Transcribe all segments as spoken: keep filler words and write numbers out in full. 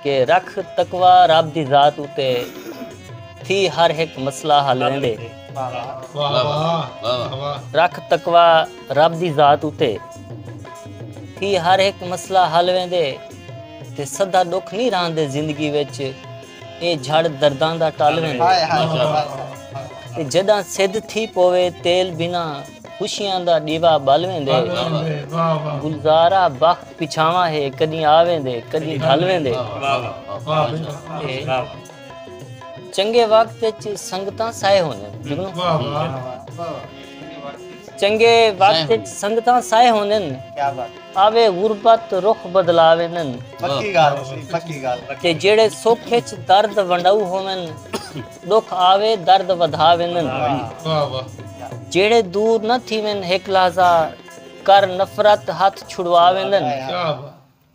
کہ رکھ تقوی رب دی ذات اتے، تھی ہر ہک مسئلہ حل ویندے۔ واہ واہ، واہ واہ۔ رکھ تقوی رب دی ذات اتے، تھی ہر ہک مسئلہ حل ویندے۔ تے سدا ݙکھ نہیں رہندے زندگی وچ، اے جھڑ درداں دا ٹل ویندے۔ ہائے ہائے، واہ واہ۔ تے جݙاں سدھ تھی پووے، تیل بنا خوشیاں دا ݙیوا ٻل ویندے۔ ٻل ویندے، واہ واہ۔ گلزارا بخت پچھاواں ہے، کݙی آ ویندے، کݙی ڈھل ویندے۔ واہ واہ، واہ واہ۔ تے واہ واہ۔ چنڳے وقت اچ سنگتاں سائے ہوندن۔ واہ واہ۔ چنڳے وقت اچ سنگتاں سائے ہوندن۔ کیا بات۔ آوے غربت رخ بدلا ویندن۔ پکی ڳالھ ہے، پکی ڳالھ۔ تے جیڑھے سکھ اچ درد ونڈاؤ ہوون، ݙکھ آوے درد ودھا ویندن۔ واہ واہ۔ جیڑھے دور نہ تھیون ہک لحظہ، کر نفرت ہتھ چھڑوا ویندن۔ کیا بات۔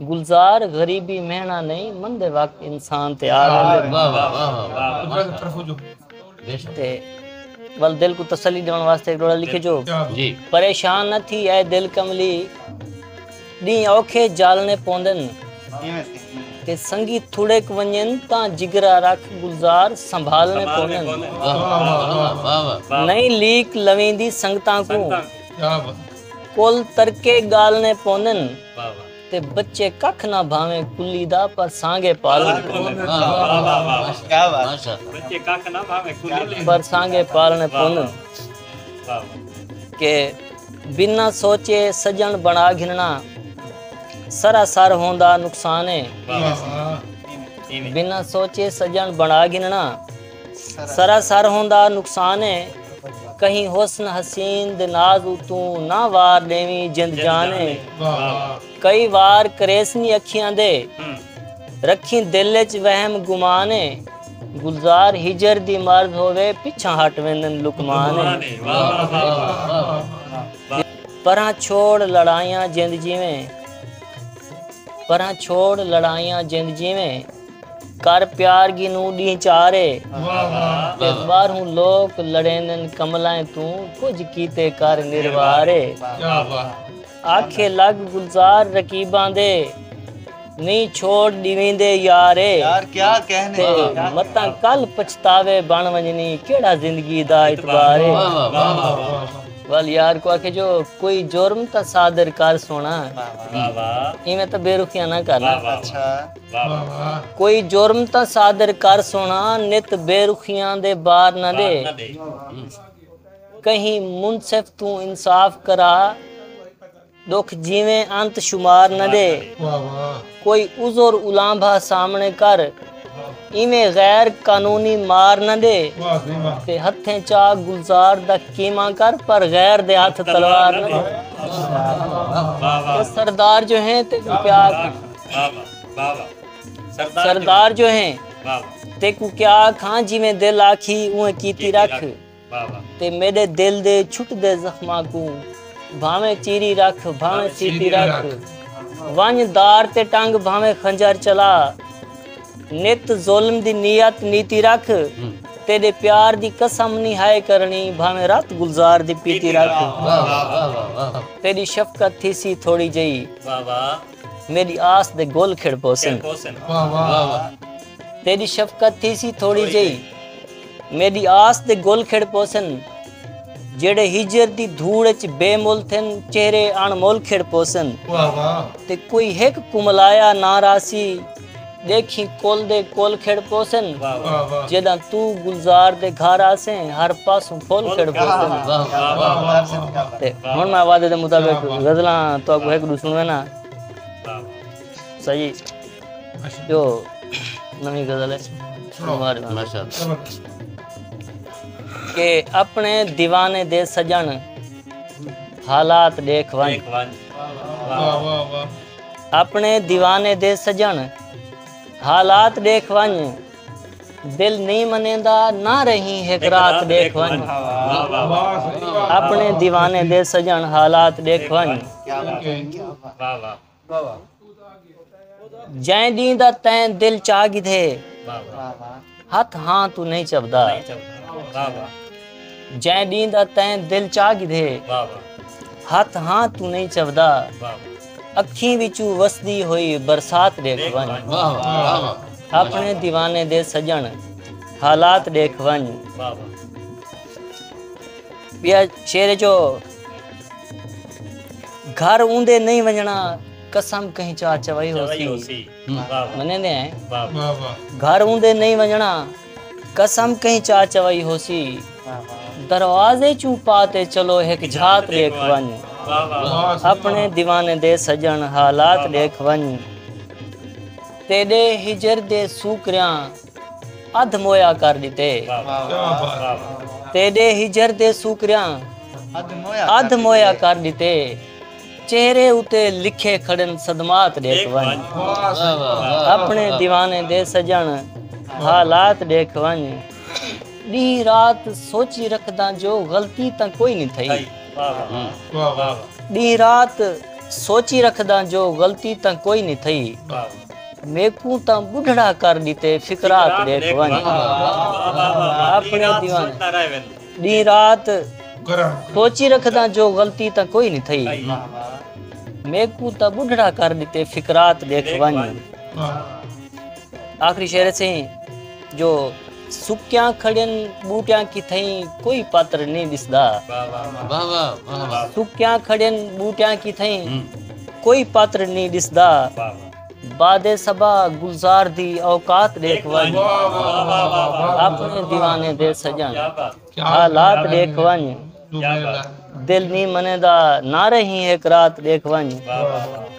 گلزار غریبی مہݨا نہیں، مندے وقت انسان تے آ ویندے۔ واہ واہ، واہ واہ، واہ۔ تے ول دل کوں تسلی ݙیوݨ واسطے ہک ݙوہڑا لکھے جو۔ جی۔ پریشان نہ تھی اے دل کملی، ݙینہہ اوکھے جالݨے پوندن۔ تے سنگی تھوڑک ونڄن تاں جگرا رکھ، گلزار سنبھالݨے پوندن۔ واہ واہ، واہ واہ، واہ واہ۔ نہیں لیک لویندی سنگتاں کوں، کیا بات۔ کل ترکے ڳالݨے پوندن۔ واہ واہ۔ تے بچے ککھ نہ بھاویں کلی دا، پر سانگے پالݨے پوندن۔ واہ واہ، واہ واہ، واہ۔ کیا بات۔ ماشاءاللہ۔ بچے ککھ نہ بھاویں کلی دا۔ پر سانگے پالݨے پوندن۔ واہ واہ۔ کہ بنا سوچے سڄݨ بݨا گھنݨا، سراسر ہوندا نقصان ہے۔ واہ واہ۔ بنا سوچے سڄݨ بݨا گھنݨا، سراسر ہوندا نقصان ہے۔ کہیں حسن حسین دے ناز اتوں، نہ وار ݙیویں جند جان ہے۔ واہ واہ۔ کئی وار کریسنی اکھیاں دے، ہوں۔ رکھیں دل اچ وہم گمان ہے۔ گلزار ہجر دی مرض ہووے، پچھاں ہٹ ویندن لقمان ہے۔ لقمان ہے۔ واہ واہ، واہ واہ، واہ واہ۔ پرہاں چھوڑ لڑائیاں جند جیویں، پرہاں چھوڑ لڑائیاں جند جیویں، کر پیار گھنوں ݙینہہ چار ہے۔ واہ واہ۔ تے ٻاہروں لوک لڑیندن کملائیں توں، کجھ کیتے کر نروار ہے۔ کیا بات۔ آکھے لڳ گلزار رقیباں دے، نی چھوڑ ݙیویندے یار اے۔ یار کیا کہنے۔ تے متاں کل پچھتاوے بݨ ونڄنی، کیڑھا زندگی دا اعتبار اے۔ واہ واہ، واہ واہ۔ ول یار کوں آکھے جو کوئی جرم تاں صادر کر سوہݨا۔ واہ واہ۔ ایویں تاں بے رخیاں نہ کر۔ واہ واہ۔ اچھا۔ واہ واہ۔ کوئی جرم تاں صادر کر سوہݨا، نت بے رخیاں دے بار نہ ݙے۔ نہ ݙے۔ کہیں منصف توں انصاف کرا، ݙکھ جیویں انت شمار نہ ݙے۔ واہ واہ۔ کوئی عذر الانبھا سامݨے کر، ایویں غیر قانونی مار نہ ݙے۔ واہ جی واہ۔ تے ہتھیں چا گلزار دا قیمہ کر، پر غیر دے ہتھ تلوار نہ ݙے۔ واہ واہ۔ تے سردار جو ہیں تیکوں کیا آکھاں۔ واہ واہ، واہ واہ۔ سردار جو ہیں تیکوں کیا آکھاں، جیویں دل آکھی اونویں کیتی رکھ۔ واہ واہ۔ تے میݙے دل دے چھٹدے زخماں کوں، بھانویں چیری رکھ، بھانویں سیتی رکھ۔ ونڄ دار تے ٹنگ، بھانویں خنجر چلا۔ نت ظلم دی نیت نیتی رکھ۔ ہوں۔ تیݙے پیار دی قسم نی ہائے کرݨی، بھانویں رت گلزار دی پیتی رکھ۔ واہ واہ، واہ واہ، واہ۔ تیݙی شفقت تھیسی تھوڑی جئی۔ واہ واہ۔ میݙی آس دے گل کھڑ پوسن۔ کھڑ پوسن۔ واہ واہ۔ واہ واہ۔ تیݙی شفقت تھیسی تھوڑی جئی، میݙی آس دے گل کھڑ پوسن۔ جیڑھے ہجر دی دھوڑ اچ بے مل تھن، چہرے اݨ مل کھڑ پوسن۔ واہ واہ۔ تے کوئی ہک کملایا نہ راہسی، ݙیکھیں کل دے کل کھڑ پوسن۔ واہ واہ۔ واہ واہ۔ جݙاں توں گلزار دے گھر آسیں، ہر پاسوں پھل کھڑ پوسن۔ واہ واہ، واہ واہ۔ تے ہݨ میں وعدے دے مطابق غزلاں تہاکوں ہک ݙو سݨوینا۔ واہ واہ۔ صحیح۔ جو نویں غزل ہے۔ ماشاءاللہ۔ کہ اپݨے دیوانے دے سڄݨ حالات ݙیکھ ونڄ۔ ݙیکھ ونڄ۔ واہ واہ، واہ۔ اپݨے دیوانے دے سڄݨ حالات ݙیکھ ونڄ۔ دل نئیں منیندا، نہ رہیں ہک رات ݙیکھ ونڄ۔ واہ واہ، واہ۔ اپݨے دیوانے دے سڄݨ حالات ݙیکھ ونڄ۔ واہ واہ۔ واہ واہ۔ جئیں ݙینہہ دا تیں دل چا گھدے، واہ واہ۔ ہتھ ہاں توں نئیں چبدا۔ نئیں چبدا۔ واہ واہ۔ جئیں ݙینہہ دا تیں دل چا گھدے، واہ واہ۔ ہتھ ہاں توں نئیں چبدا۔ واہ واہ۔ اکھیں وچوں وسدی ہوئی برسات ݙیکھ ونڄ۔ واہ واہ واہ واہ۔ اپݨے دیوانے دے سڄݨ حالات ݙیکھ ونڄ۔ واہ واہ۔ ٻیا شعر جو، گھر اوندے نہیں ونڄݨا، قسم کہیں چا چوائی چوائی ہوسی۔ ہوسی۔ واہ واہ۔ منیندے ہیں۔ واہ واہ۔ واہ واہ۔ گھر اوندے نہیں ونڄݨا، قسم کہیں چا چوائی ہوسی۔ واہ واہ۔ دروازے چوں پا تے چلو ہک جھات ݙیکھ ونڄ۔ واہ واہ۔ واہ، سبحان اپݨے اللہ۔ دیوانے دے سڄݨ حالات واہ واہ۔ ݙیکھ ونڄ۔ تیݙے ہجر دے سوکریاں ادھ مویا کر ݙتے۔ واہ واہ۔ کیا بات۔ واہ واہ۔ تیݙے ہجر دے سوکریاں ادھ مویا ادھ کر مویا ݙتے۔ کر ݙتے۔ چہرے اتے لکھے کھڑن صدمات ݙیکھ ݙیکھ ونڄ۔ ونڄ۔ واہ، سبحان اللہ۔ اپݨے دیوانے دے سڄݨ حالات ݙیکھ ونڄ۔ ݙینہہ رات سوچی رکھداں جو غلطی تاں کوئی نہیں تھئی۔ واہ واہ۔ واہ واہ۔ ݙینہہ رات سوچی رکھداں جو غلطی تاں کوئی نہیں تھئی۔ واہ واہ۔ میکوں تاں ٻڈھڑا کر ݙتے فکرات ݙیکھ ونڄ۔ واہ واہ واہ واہ۔ اپݨے دیوانے۔ سوچدا رہ ویندے۔ ݙینہہ رات سوچی رکھداں جو غلطی تاں کوئی نہیں تھئی۔ واہ واہ۔ میکوں تاں ٻڈھڑا کر ݙتے فکرات ݙیکھ ونڄ۔ واہ۔ آخری شعر سئیں جو، سکیاں کھڑن ٻوٹیاں کتھائیں کوئی پاتر نہیں ݙسدا۔ واہ واہ واہ۔ واہ واہ واہ واہ۔ سکیاں کھڑن ٻوٹیاں کتھائیں ہوں۔ کوئی پاتر نہیں ݙسدا۔ واہ واہ۔ باد صبا گلزار دی اوقات ݙیکھ ونڄ۔ واہ واہ واہ واہ واہ۔ اپݨے دیوانے دے سڄݨ کیا بات۔ حالات ݙیکھ ونڄ۔ کیا بات۔ دل نہیں منیندا نہ رہیں ہک رات ݙیکھ ونڄ۔ واہ واہ واہ۔